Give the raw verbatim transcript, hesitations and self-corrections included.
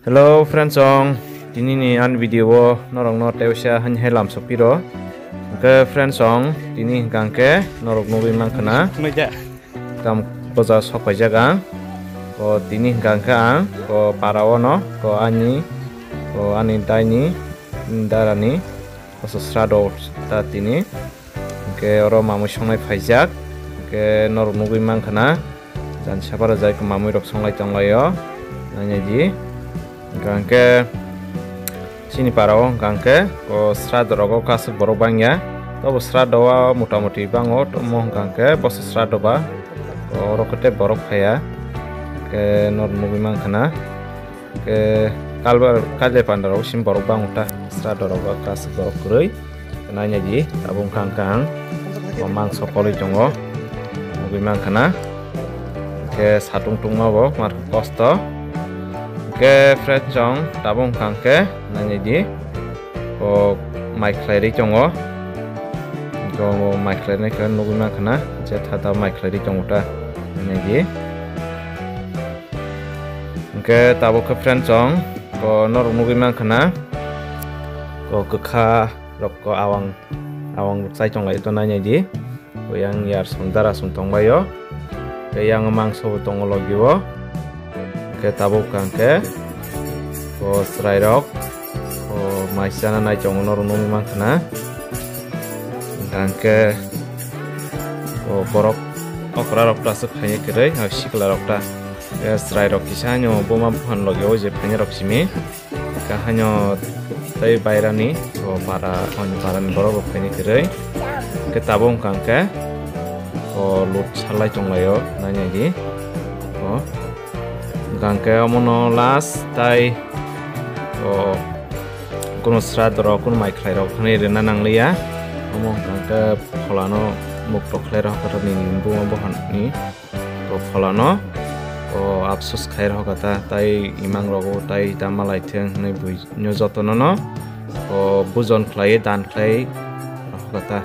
Hello friends song, tini ni ani video o norok no teusia hani hai lam sopiro. Hwnkhe friends song, tini hwnkha hwnkhe norok nugwi mankha na. Nugya. Tam boja sok paijak ang. Ko tini hwnkha hwnkhe ang ko para o no ko ani ko ani dai ni dara ni ko srado ta tini. Hwnkhe oro mamwi songnai phaijak. Hwnkhe norok nugwi mankha na. Jani saparo jai ko mamwi rok songlai tonglaio. Nainai di. Hwnkha hwnkhe chini para o hwnkha hwnkhe o srado rogo kasuk borok bangya. Tobo srado o mota moti bango tomo hwnkha hwnkhe boso srado ba oro khe tei borok phaiya. Hwnkhe norok nugwi mankha na. Hwnkhe kalbar kailai panda rok sim borok bango ta srado rogo kasuk borok kwrwi. Nainai di, tabuk wngkha hwnkha ang o mangso kolwi tongo, nugwi mankha na. Hwnkhe satung tungma bo mar kosto. Hwnkhe friends song tabuk wngkha hwnkhe nainai di, o mai khlai ri tongo. Hwnkhe o mai khlai nai khe nugwi mankha na, je tha ta mai khlai ri tongo ta, nainai di. Hwnkhe tabuk khe friends song o norok nugwi mankha na, o kwkha rok ko awang awang chai tong lai to nainai di. Ko yang yar song dara song tong bai o. Tei yang mangso bo tongo logi o. Hwnkhe tabuk hwnkha hwnkhe o chwrai rok o mai chana nai tongo norok nugwi mankha na. Hwnkha hwnkhe o borok okra rok ta aswk phaini kwrwi o sikla rok ta. Chwrai rok kisa ano buma buphang logi o je phaini rok simi. Ka haino tei bairani o para, oni parani borok rok phaini kwrwi. Hwnkhe tabuk wngkha hwnkhe o lut salai tonglaio, nainai di. O hwnkha hwnkhe omono last tai o kunu sraddho rok, kunu mai khlai rok thani rwna nangliya. Omo hwnkha hwnkhe pholano mukto khlai rok, khatorni buma buphangni. O pholano o apsus khai rokha ta, tai imang rogo tai ta malai thung hinwi bui no jotono no o bujon khlai dan khlai rokha ta.